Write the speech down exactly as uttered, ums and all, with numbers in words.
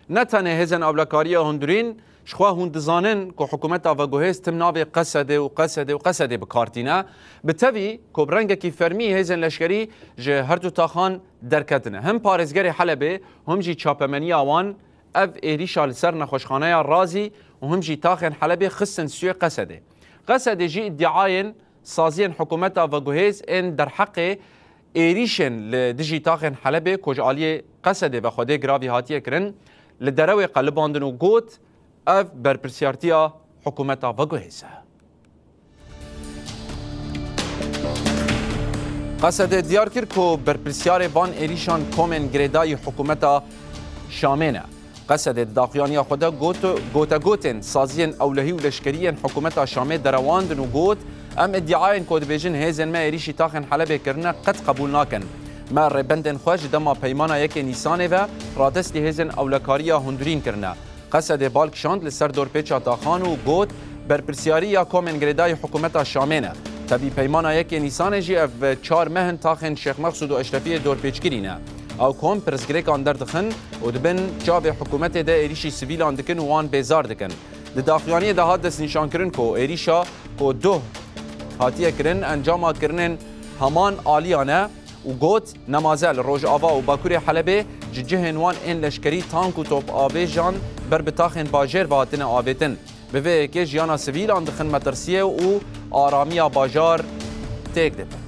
Ne tenê hêzên ewlekariya hundirîn, ji xwe hûn dizanin ku hikûmeta veguhêz tim navê Qesedê û Qesedê û Qesedê bi kar tîne. Bi tevî ku bi rengekî fermî hêzên leşkerî ji her du taxan derketine. Him parêzgerê Helebê, him jî çapemeniya wan ev êrîşa li ser nexweşxaneya Razî û him jî taxên Helebê xistin sûyê Qesedê. Qesedê jî îdiayên saziyên hikûmeta veguhêz ên derheqê êrîşên li dijî taxên Helebê ku ji aliyê Qesedê ve xwedê giravî hatiye kirin, li derewê qelibandin û got, ev berpirsiyartiya hikûmeta veguhêz e. Qesedê diyar kir ku berpirsiyarê van êrîşan komên girêdayî hikûmeta Şamê ne. Qesedê di daxuyaniya xwe de got, gotegotên saziyên ewlehî û leşkerî yên hikûmeta Şamê derewandin û got, em îdiayên ku dibêjin hêzên me êrîşî taxên Helebê kirine qet qebûl nakin. Me rêbendên xwe ji dema peymana yekê Nîsanê ve radestî hêzên ewlekariya hundirîn kirine. Qesedê bal kişand li ser dorpêça taxan û got, berpirsiyarî ya komên girêdayî hikûmeta Şamê ne. Tevî peymana yekê Nîsanê jî ev çar meh in taxên Şêx Mexsûd û Eşrefiyê dorpêçkirî ne. Ew kom pirsgirêkan derdixin û di bin çavê hikûmetê de êrîşî sivîlan dikin û wan bêzar dikin. Di daxuyaniyê de hat destnîşankirin ku êrîşa ku duh hatiye kirin encama kirinên heman aliyan e û got, nemaze li Rojava û Bakurê Helebê ji cihên wan ên leşkerî tank û topavêjan ber bi taxên bajêr ve hatine avêtin. Bi vê yekê jiyana sivîlan dixin metirsiyê û aramiya bajar têk dibe.